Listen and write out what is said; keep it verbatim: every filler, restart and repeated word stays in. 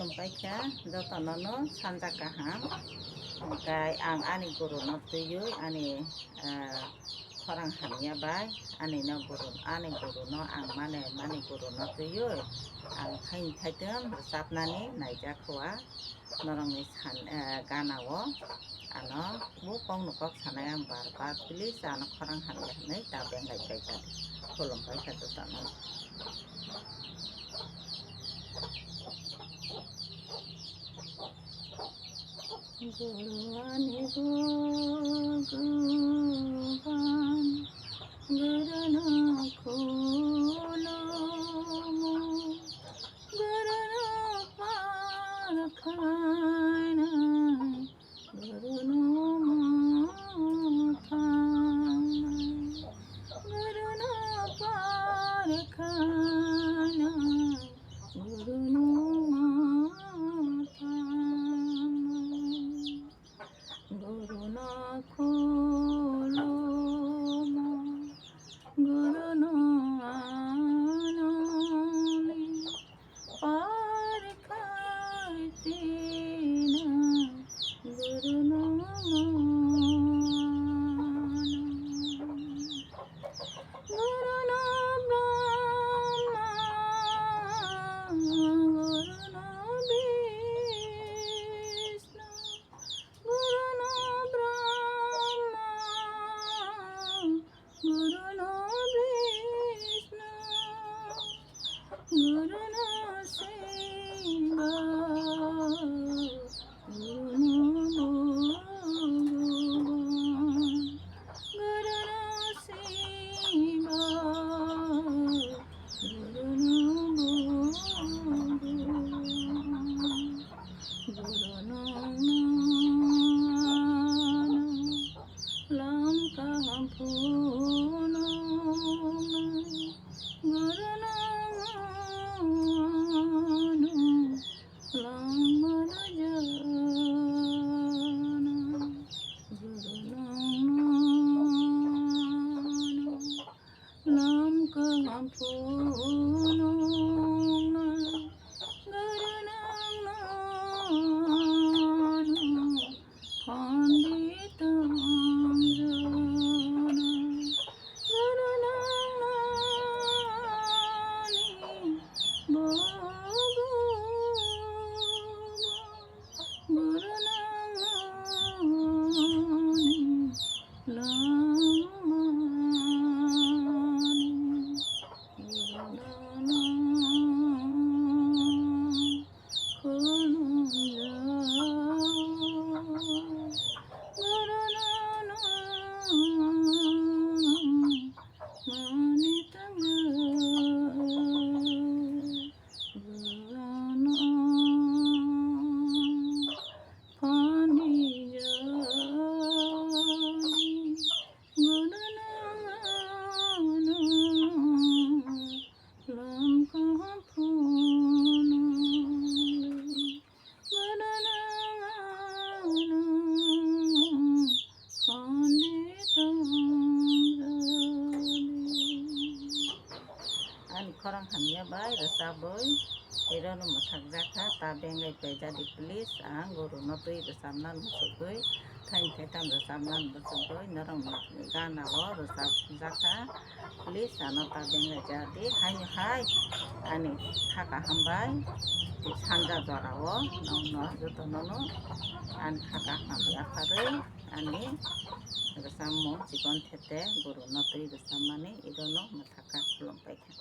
Paikha jotono no sanja kaham. Hwnkhe ang ani guru no twiwi ani, ah, khorang hamya bai ani no guru, ani guru no ang mane mani guru no twiwi ang phaini thaitum rwchapnani naijak kho a norokni san, ah, gana o. Ano bo kokno kok sanai ang bar bar, please ano khorang hamya hwnwi ta bengai paijak. Khulum paikha jotono. Guru ani bhagavan, guru no khulumo, guru no par khainai, guru no mathangnai, guru no par khainai, guru no mathangnai. Guru no khulumo, guru no anoni, par khai tino, guru no mano. Guru no Brahma, guru no Vishnu, guru no Brahma, guru no Vishnu, guru no Shiva, guru no Bhagavan, guru no Shiva, guru no Bhagavan. Guru no mano, lam kaham phunuknai. Guru no mano, lam mano jana. Guru no mano, lam kaham phunuknai, guru no mano, pandit no jana, guru no mani, bhagavan. Guru no mani, lam mani, guru no khulumjao, guru no mani tangwi. Guru no pani jani, guru no mano, lam kaham phunuknai, guru no mano, pandit no jana. Ani khorang hamya bai rwchabwi, iro no mwthakjak kha, ta bengai paijadi please, ang guru no twi rwchabna muchugwi, thaini thaitham rwchabna muchugwi, norok ni gana o rwchabjak kha, please ano ta bengai jadi, haino hai ani kha kaham bai, sanja jora o nokno jotono no ani kha kaham yapharwi, ani rwchapmung chikon thete guru no twi rwchapmani, iro no mwthakha, khulum paikha.